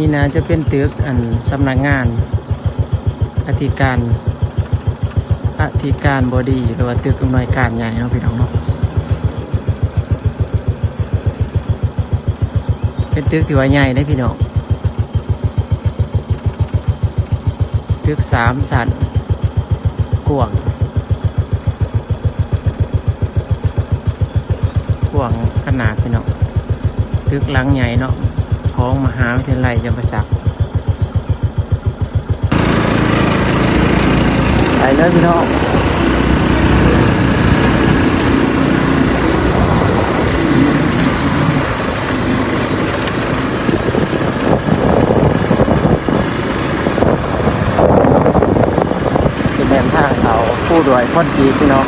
ນີ້ໜ້າຈະເປັນຕຶກອັນສຳນັກງານອະທິການ ອະທິການບໍດີ ຫຼືວ່າຕຶກອຳນວຍການໃຫຍ່ເນາະ ພີ່ນ້ອງເນາະ. ເປັນຕຶກທີ່ວ່າໃຫຍ່ເດ້ ພີ່ນ້ອງ. ຕຶກສາມຊັ້ນ ກວ້າງ ກວ້າງຂະໜາດ ພີ່ນ້ອງ. ຕຶກຫຼັງໃຫຍ່ເນາະ ຂອງມະຫາວິທະຍາໄລຈຳປາສັກ. ໄປເລີຍພີ່ນ້ອງ. ເປັນແນວທາງເຂົ້າພູດອຍຄອນກຣີດ ພີ່ນ້ອງ,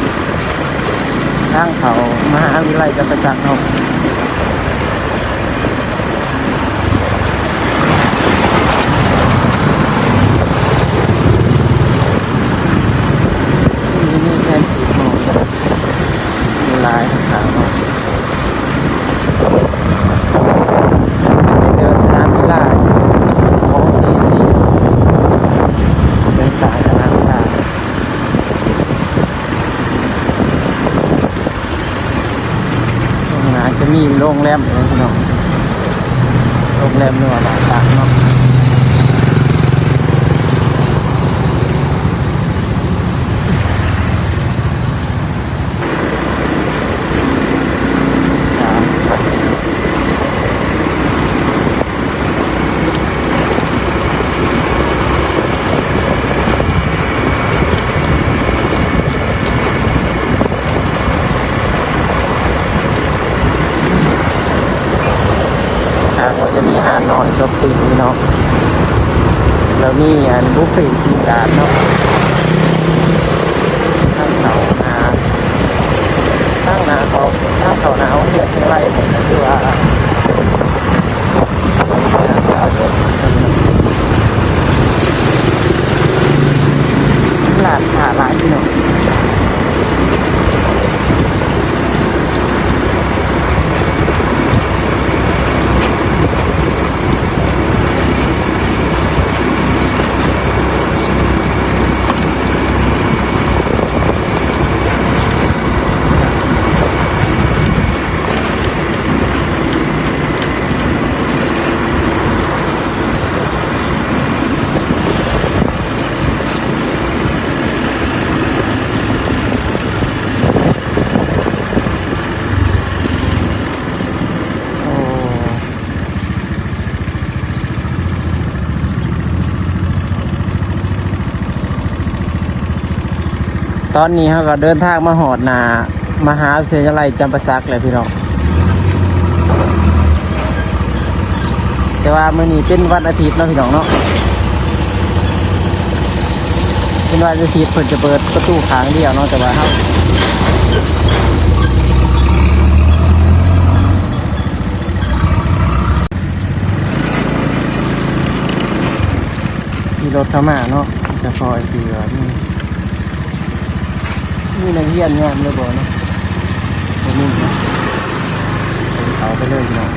ທາງເຂົ້າມະຫາວິທະຍາໄລຈຳປາສັກເນາະ. ມີແທ່ນສີທອງ ຫຼາຍຂ້າງເນາະ. ເປັນເດີ່ນສະໜາມກິລາຂອງ ຊີເອັນຊີ ເດີ່ນສາຍສະໜາມກິລາ. ຂ້າງໜ້າຈະມີໂຮງແຮມເດີ ພີ່ນ້ອງ, ໂຮງແຮມ ຫຼືວ່າ ຮ້ານຄ້າເນາະ. ອ່າ ກໍຈະມີຮ້ານນອນຊັອບປິງເນາະ, ແລ້ວມີອັນບຸບເຟຊີຕາດເນາະ. ທາງເຂົ້າຫາ ທາງໜ້າເຂົ້າ ທາງເຂົ້າໜ້າໂຮງຮຽນວິທະຍາໄລນີ້ ກໍຄືວ່າ ຮ້ານຄ້າຫຼາຍ ພີ່ນ້ອງ. ໂອ້ ຕອນນີ້ເຮົາກໍເດີນທາງມາຮອດໜ້າມະຫາວິທະຍາໄລຈຳປາສັກແລ້ວ ພີ່ນ້ອງ. ແຕ່ວ່າມື້ນີ້ເປັນວັນອາທິດເນາະ ພີ່ນ້ອງເນາະ, ເປັນວັນອາທິດ ເພິ່ນຈະເປີດປະຕູຂ້າງດຽວເນາະ, ແຕ່ວ່າເຮົາ ຂີ່ລົດເຂົ້າມາເນາະ, ຈະພໍທີ່ວ່າມີ ມີນັກຮຽນງາມຫຼືບໍ່ເນາະ, ບໍ່ມີເນາະ. ເຂົ້າໄປເລີຍພີ່ນ້ອງ.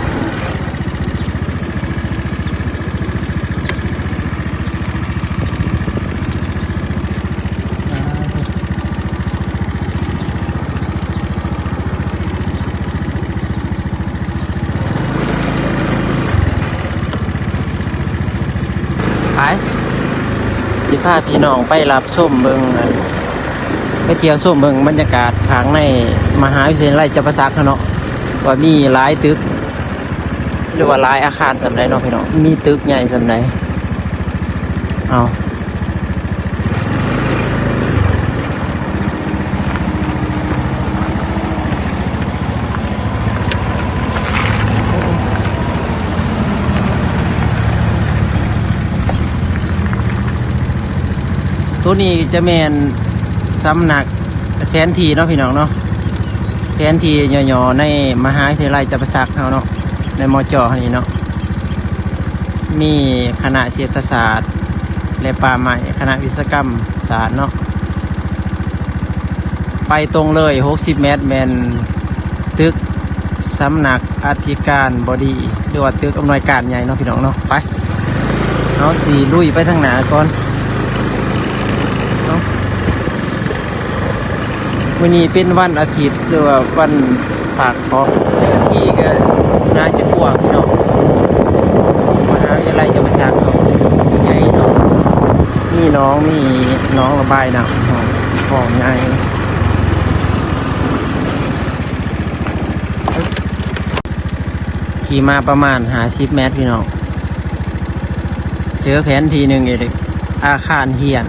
ໄປ ຊິພາພີ່ນ້ອງໄປຮັບຊົມເບິ່ງ ໄປທ່ຽວຊົມເບິ່ງບັນຍາກາດຂ້າງໃນມະຫາວິທະຍາໄລຈຳປາສັກຫັ້ນເນາະ, ວ່າມີຫຼາຍຕຶກ ຫຼືວ່າຫຼາຍອາຄານສ່ຳໃດເນາະ ພີ່ນ້ອງ, ມີຕຶກໃຫຍ່ສ່ຳໃດ. ເອົາ ໂຕນີ້ຈະແມ່ນສຳນັກແຜນທີ່ເນາະ ພີ່ນ້ອງເນາະ, ແຜນທີ່ຫຍໍ້ໆໃນມະຫາວິທະຍາໄລຈຳປາສັກເຮົາເນາະ, ໃນ ມຈ ເຮົານີ້ເນາະ. ມີຄະນະເສດຖະສາດ ແລະ ປ່າໄມ້, ຄະນະວິສະວະກຳສາດເນາະ. ໄປຕົງເລີຍຫົກສິບແມັດ ແມ່ນຕຶກສຳນັກອະທິການບໍດີ ຫຼືວ່າຕຶກອຳນວຍການໃຫຍ່ເນາະ ພີ່ນ້ອງເນາະ. ໄປ ເຮົາຊິລຸຍໄປທາງໜ້າກ່ອນເນາະ. ມື້ນີ້ເປັນວັນອາທິດ ຫຼືວ່າວັນພາກຂອງ ເນື້ອທີ່ກໍໜ້າຈະກວ້າງເນາະ. ມະຫາວິທະຍາໄລຈຳປາສັກເນາະ ໃຫຍ່ເນາະ ມີໜອງ ມີໜອງລະບາຍນ້ຳເນາະ ຄອງໃຫຍ່. ຂີ່ມາປະມານຫ້າສິບແມັດພີ່ນ້ອງ ເຈີແຜນທີ່ໜຶ່ງອີກ ອາຄານຮຽນ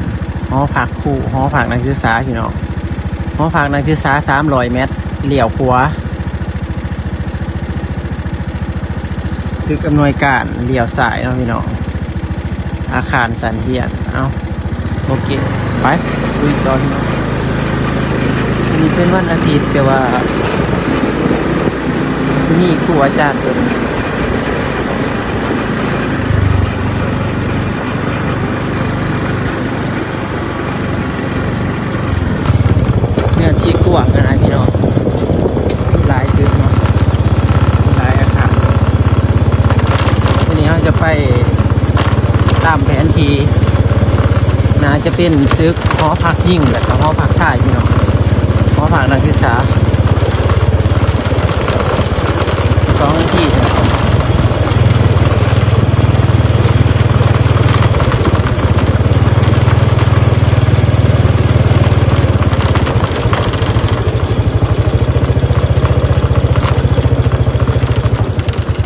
ຫໍພັກຄູ ຫໍພັກນັກສຶກສາພີ່ນ້ອງ. ຫໍພັກນັກສຶກສາສາມຮ້ອຍແມັດ ລ້ຽວຂວາ ຕຶກອຳນວຍການ ລ້ຽວຊ້າຍເນາະພີ່ນ້ອງ. ອາຄານຊັ້ນຮຽນ ເອົ້າ ໂອເຄ ໄປລຸຍຕໍ່ພີ່ນ້ອງ. ມື້ນີ້ເປັນວັນອາທິດ ແຕ່ວ່າຊິມີຄູອາຈານເພິ່ນ ເນື້ອທີ່ກວ້າງຂະໜາດນີ້ເນາະ ມີຫຼາຍຕຶກເນາະ ມີຫຼາຍອາຄານ. ທີນີ້ເຮົາຈະໄປຕາມແຜນທີ່ ໜ້າຈະເປັນຕຶກຫໍພັກຍິງ ແລ້ວກໍຫໍພັກຊາຍພີ່ນ້ອງ ຫໍພັກນັກສຶກສາ. ສອງນາທີເທົ່ານັ້ນ.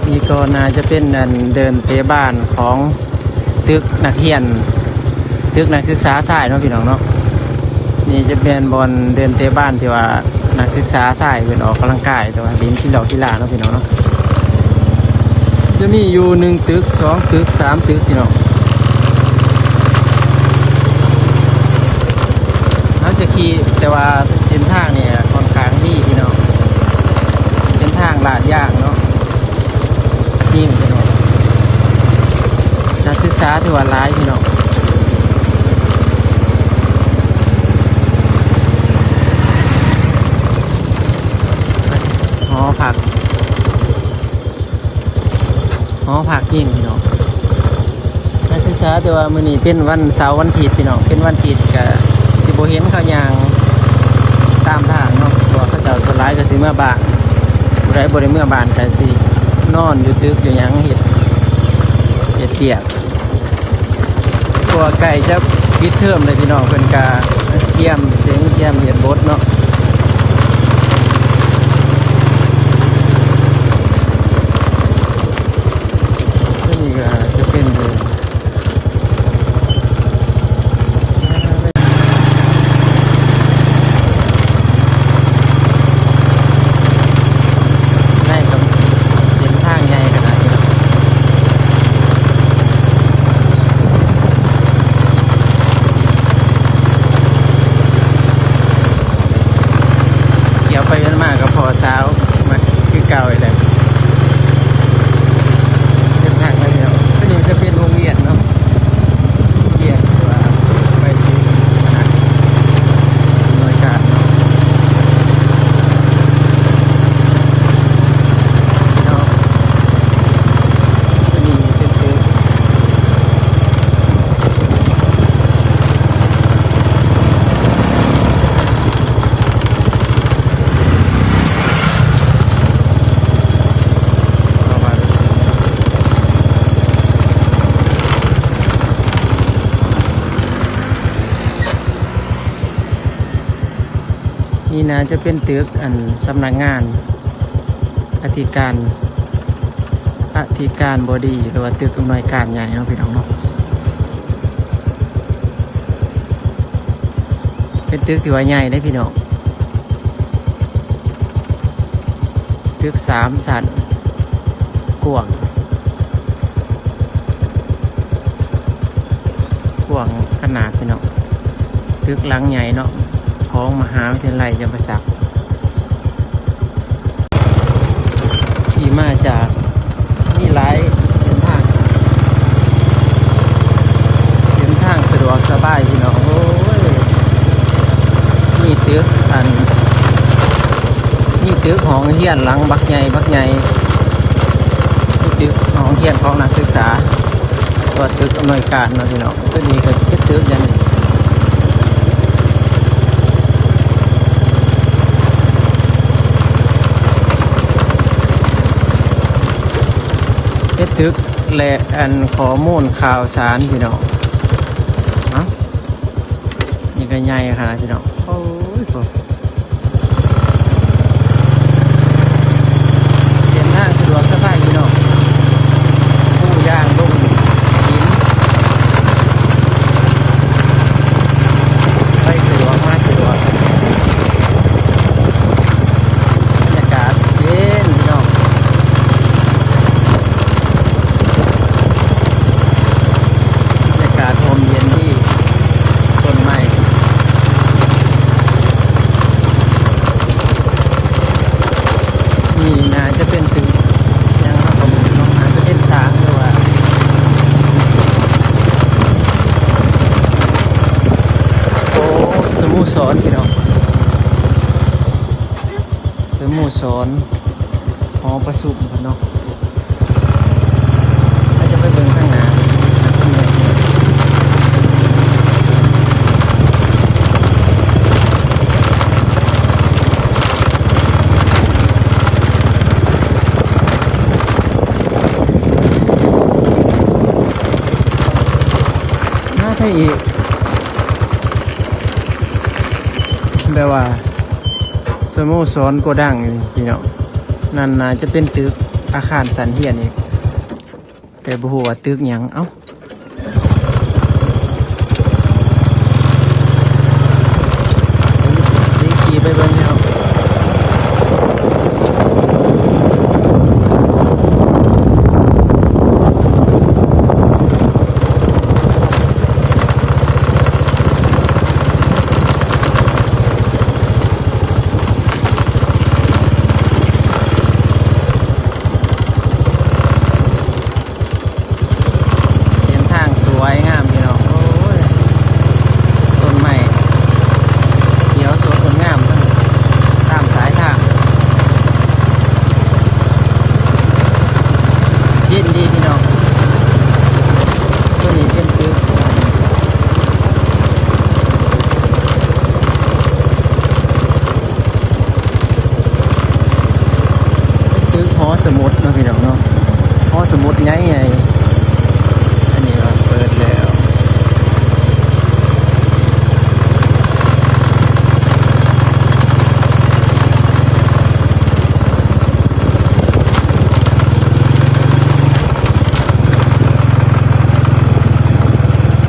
ນີ້ກໍໜ້າຈະເປັນອັນເດີ່ນເຕະບານຂອງ ຕຶກນັກຮຽນ ຕຶກນັກສຶກສາຊາຍເນາະພີ່ນ້ອງເນາະ. ນີ້ຈະແມ່ນບ່ອນເດີ່ນເຕະບານທີ່ວ່ານັກສຶກສາຊາຍເພິ່ນອອກກຳລັງກາຍ ແຕ່ວ່າຫຼິ້ນກິລາກິລາເນາະພີ່ນ້ອງເນາະ. ຈະມີຢູ່ໜຶ່ງຕຶກ ສອງຕຶກ ສາມຕຶກພີ່ນ້ອງ. ເຮົາຈະຂີ່ ແຕ່ວ່າເສັ້ນທາງນີ້ຂ້ອນຂ້າງດີພີ່ນ້ອງ ເປັນທາງລາດຢາງເນາະ. ຍິງພີ່ນ້ອງ ນັກສຶກສາຖືວ່າຫຼາຍພີ່ນ້ອງ. ຫໍພັກ ຫໍພັກຍິງພີ່ນ້ອງ ນັກສຶກສາ. ແຕ່ວ່າມື້ນີ້ເປັນວັນເສົາວັນອາທິດພີ່ນ້ອງ ເປັນວັນອາທິດກະຊິບໍ່ເຫັນເຂົາຍ່າງຕາມທາງເນາະ ເພາະວ່າເຂົາເຈົ້າສ່ວນຫຼາຍກະຊິເມືອບ້ານ. ຜູ້ໃດບໍ່ໄດ້ເມືອບ້ານກະຊິນອນຢູ່ຕຶກຢູ່ຫຍັງ ເຮັດ ເຮັດວຽກ. ເພາະວ່າໃກ້ຈະປິດເທີມແລ້ວພີ່ນ້ອງ ເພິ່ນກະກຽມເສັງ ກຽມເຮັດບົດເນາະ. ຕົວນີ້ກະຈະເປັນ ໃນກັບເສັ້ນທາງໃຫຍ່ຂະໜາດນີ້ເນາະ. ທ່ຽວໄປທ່ຽວມາກໍພໍ້ສາວ ມາຄືເກົ່າອີກແລ້ວ ເສັ້ນທາງໄປແລ້ວ. ອັນນີ້ຈະເປັນໂຮງຮຽນເນາະ ໂຮງຮຽນທີ່ວ່າໄປທີ່ຄະນະອຳນວຍການເນາະ ເນາະ. ອັນນີ້ເປັນຕຶກ ນີ້ໜ້າຈະເປັນຕຶກອັນສຳນັກງານອະທິການ ອະທິການບໍດີ ຫຼືວ່າຕຶກອຳນວຍການໃຫຍ່ເນາະ ພີ່ນ້ອງເນາະ. ເປັນຕຶກທີ່ວ່າໃຫຍ່ເດ້ພີ່ນ້ອງ ຕຶກສາມຊັ້ນ ກວ້າງ ກວ້າງຂະໜາດພີ່ນ້ອງ ຕຶກຫຼັງໃຫຍ່ເນາະ ຂອງມະຫາວິທະຍາໄລຈຳປາສັກ. ຂີ່ມາຈາກ ມີຫຼາຍເສັ້ນທາງ ເສັ້ນທາງສະດວກສະບາຍພີ່ນ້ອງເອີຍ. ມີຕຶກອັນ ມີຕຶກຫ້ອງຮຽນຫຼັງບັກໃຫຍ່ ບັກໃຫຍ່ ມີຕຶກຫ້ອງຮຽນຂອງນັກສຶກສາ. ວ່າຕຶກອຳນວຍການເນາະພີ່ນ້ອງ. ຕົວນີ້ກໍເປັນຕຶກຫຍັງ ເປັນຕຶກ ແລະ ອັນ ຂໍ້ມູນຂ່າວສານພີ່ນ້ອງ. ເອົ້າ ນີ້ກໍໃຫຍ່ຂະໜາດພີ່ນ້ອງ. ໂອ້ຍ ໂອ້ ເສັ້ນທາງສະດວກສະບາຍພີ່ນ້ອງ. ຜູ້ຍ່າງລົງຫີນ ໄປສະດວກມາສະດວກ. ບັນຍາກາດເຢັນພີ່ນ້ອງ. ບັນຍາກາດຮົ່ມເຢັນດີ ຕົ້ນໄມ້ ນີ້ໜ້າຈະເປັນຕຶກຫຍັງເນາະ ກໍບໍ່ຮູ້ເນາະ. ອາດຈະເປັນສາງ ຫຼືວ່າ ໂອ້ ສະໂມສອນພີ່ນ້ອງ. ສະໂມສອນ ຫໍປະຊຸມເພິ່ນເນາະ. ເຮົາຈະໄປເບິ່ງທາງໜ້າ ມາທາງອີກ ແບບວ່າ ສະໂມສອນໂກດັງນີ້ພີ່ນ້ອງ. ນັ້ນໜ້າຈະເປັນຕຶກອາຄານຊັ້ນຮຽນອີກ ແຕ່ບໍ່ຮູ້ວ່າຕຶກຫຍັງ. ເອົ້າ ຂີ່ໄປເບິ່ງເນາະ. ເສັ້ນທາງສວຍງາມພີ່ນ້ອງ. ໂອ້ຍ ຕົ້ນໄມ້ຂຽວສົດງົດງາມ ຕາມສາຍທາງ ເຢັນດີພີ່ນ້ອງ. ຕົວນີ້ເປັນຕຶກ ຕຶກຫໍສະໝຸດເນາະພີ່ນ້ອງເນາະ. ຫໍສະໝຸດໃຫຍ່ໆ ອັນນີ້ວ່າເປີດແລ້ວ.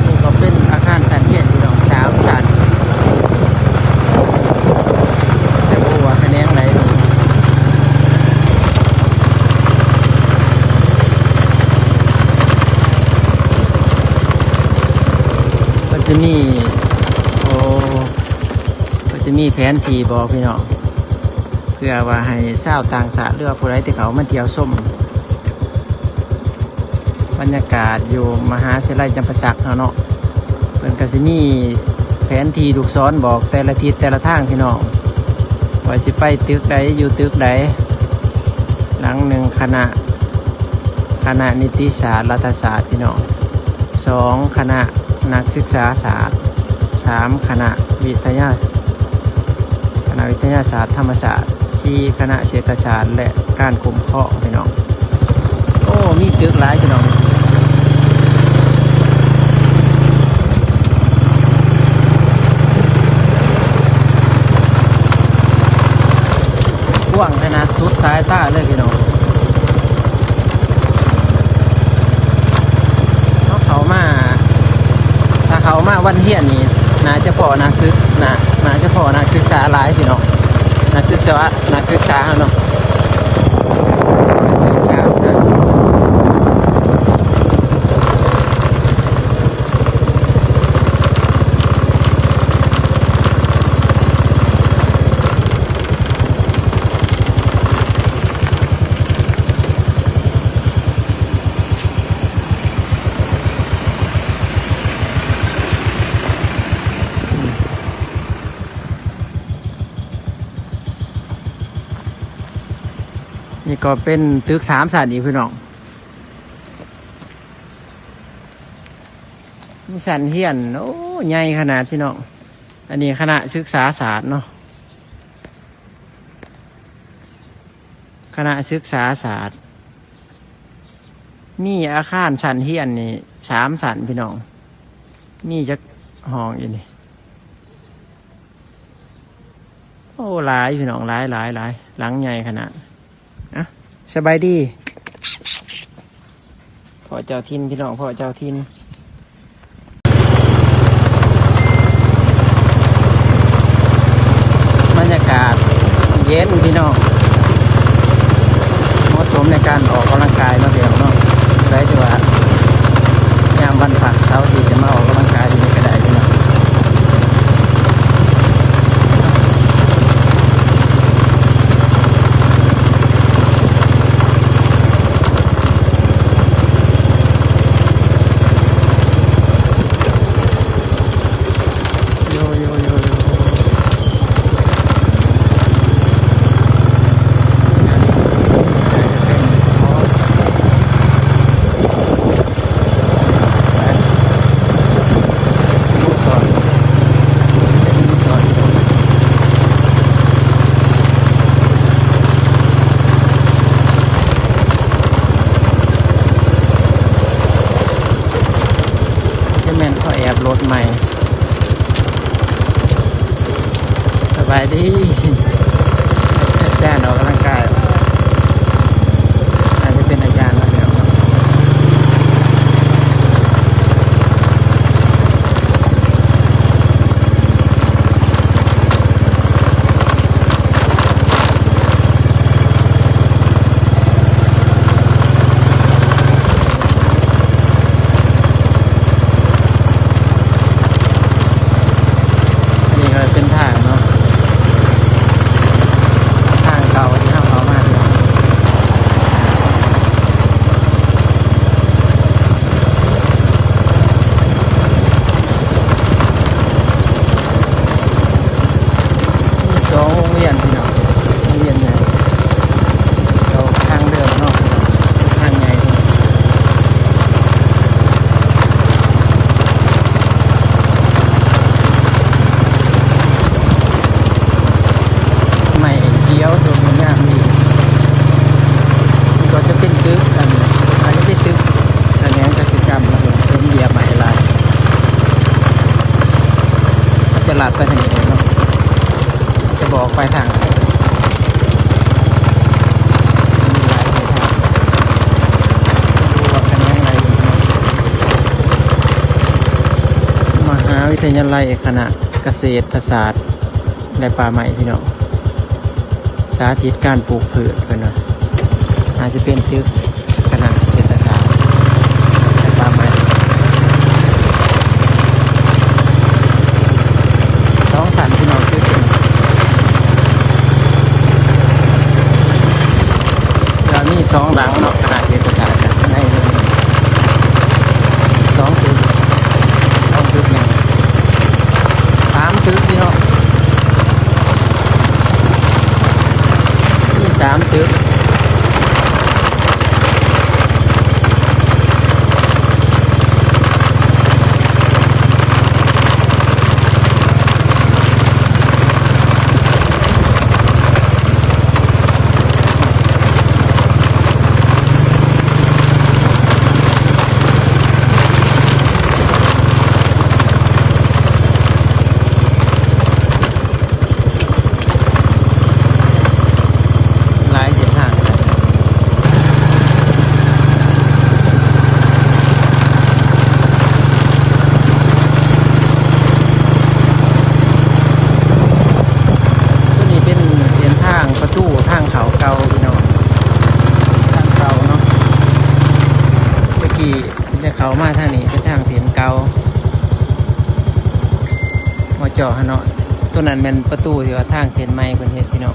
ນີ້ກໍເປັນອາຄານຊັ້ນຮຽນພີ່ນ້ອງ ສາມຊັ້ນ ແຕ່ບໍ່ຮູ້ວ່າຂະແໜງໃດ. ເພິ່ນຈະມີ ໂອ້ ເພິ່ນຈະມີແຜນທີ່ບອກພີ່ນ້ອງ ເພື່ອວ່າໃຫ້ຊາວຕ່າງຊາດ ຫຼືວ່າຜູ້ໃດທີ່ເຂົ້າມາທ່ຽວຊົມ ບັນຍາກາດຢູ່ມະຫາວິທະຍາໄລຈຳປາສັກເຮົາເນາະ, ເພິ່ນກໍຊິມີແຜນທີ່ລູກສອນບອກແຕ່ລະທິດແຕ່ລະທາງພີ່ນ້ອງ ວ່າຊິໄປຕຶກໃດ ຢູ່ຕຶກໃດ. ຫຼັງໜຶ່ງຄະນະ ຄະນະນິຕິສາດລັດຖະສາດພີ່ນ້ອງ, ສອງຄະນະນັກສຶກສາສາດ, ສາມຄະນະວິທະຍາ ຄະນະວິທະຍາສາດທຳມະຊາດ, ສີ່ຄະນະເສດຖະສາດ ແລະ ການຄຸ້ມຄອງພີ່ນ້ອງ. ໂອ້ ມີຕຶກຫຼາຍພີ່ນ້ອງ, ກວ້າງຂະໜາດສຸດສາຍຕາເລີຍພີ່ນ້ອງ. ເຮົາເຂົ້າມາ ຖ້າເຂົ້າມາວັນຮຽນນີ້ ໜ້າຈະພໍ້ນັກສຶກ ໜ້າ ໜ້າຈະພໍ້ນັກສຶກສາຫຼາຍພີ່ນ້ອງ, ນັກສຶກສາ ນັກສຶກສາເຮົາເນາະ. ນີ້ກໍເປັນຕຶກສາມຊັ້ນອີກພີ່ນ້ອງ. ຊັ້ນຮຽນ ໂອ້ ໃຫຍ່ຂະໜາດພີ່ນ້ອງ. ອັນນີ້ຄະນະສຶກສາສາດເນາະ ຄະນະສຶກສາສາດ ມີອາຄານຊັ້ນຮຽນນີ້ສາມຊັ້ນພີ່ນ້ອງ. ມີຈັກຫ້ອງອີກນີ້? ໂອ້ ຫຼາຍພີ່ນ້ອງ ຫຼາຍໆໆ ຫຼັງໃຫຍ່ຂະໜາດ. ອ່ະ ສະບາຍດີ ພໍ່ເຈົ້າຖິ່ນພີ່ນ້ອງ ພໍ່ເຈົ້າຖິ່ນ. ບັນຍາກາດເຢັນພີ່ນ້ອງ ເໝາະສົມໃນການອອກກຳລັງກາຍເນາະ ພີ່ນ້ອງເນາະ. ຜູ້ໃດທີ່ວ່າຍາມວັນພັກເສົາອາທິດຈະມາອອກກຳລັງກາຍຢູ່ນີ້ກໍໄດ້ພີ່ນ້ອງ. ຈະແມ່ນເຂົາແອບລົດໃໝ່. ສະບາຍດີ ອາຈານອອກກຳລັງກາຍ ອາດຈະເປັນອາຈານລະແລ້ວ. ອັນນີ້ກໍເປັນທາງເນາະ ທາງເກົ່າທີ່ເຮົາເຂົ້າມາ. ມີສອງວົງວຽນພີ່ນ້ອງ ວົງວຽນໃຫຍ່ ເຂົ້າທາງເດີມເນາະ ທາງໃຫຍ່. ໄມ້ຂຽວສົມງາມດີ ມັນກໍຈະເປັນຕຶກ ອັນ ອາດຈະເປັນຕຶກຂະແໜງກະສິກຳ ເປັນເບ້ຍໄມ້ຫຼາຍ. ຈະລັດໄປທາງນີ້ເນາະ ຈະບອກໄປທາງ ມີຫຼາຍເສັ້ນທາງ ບໍ່ຮູ້ວ່າຂະແໜງໃດ. ມະຫາວິທະຍາໄລຄະນະກະເສດຖະສາດ ແລະ ປ່າໄມ້ ພີ່ນ້ອງ ສາທິດການປູກພືດ ເພິ່ນວ່າ ອາດຈະເປັນຕຶກຄະນະເສດຖະສາດ ແລະ ປ່າໄມ້ ສອງຊັ້ນ ພີ່ນ້ອງ ຄື ແລ້ວມີສອງຫຼັງເນາະ ຄະນະເສດຖະສາດ ໃນສອງຕຶກ ສອງຕຶກ ຍັງສາມຕຶກ ພີ່ນ້ອງ ມີສາມຕຶກ. ຫຼາຍເສັ້ນທາງ. ຕົວນີ້ເປັນເສັ້ນທາງປະຕູທາງເຂົ້າເກົ່າ ພີ່ນ້ອງ ທາງເກົ່າເນາະ ແຕ່ກີ້ ຈະເຂົ້າມາທາງນີ້ເປັນທາງເສັ້ນເກົ່າ ມ.ຈ. ຫັ້ນເນາະ. ຕົວນັ້ນແມ່ນປະຕູທີ່ວ່າທາງເສັ້ນໃໝ່ເພິ່ນເຮັດ ພີ່ນ້ອງ.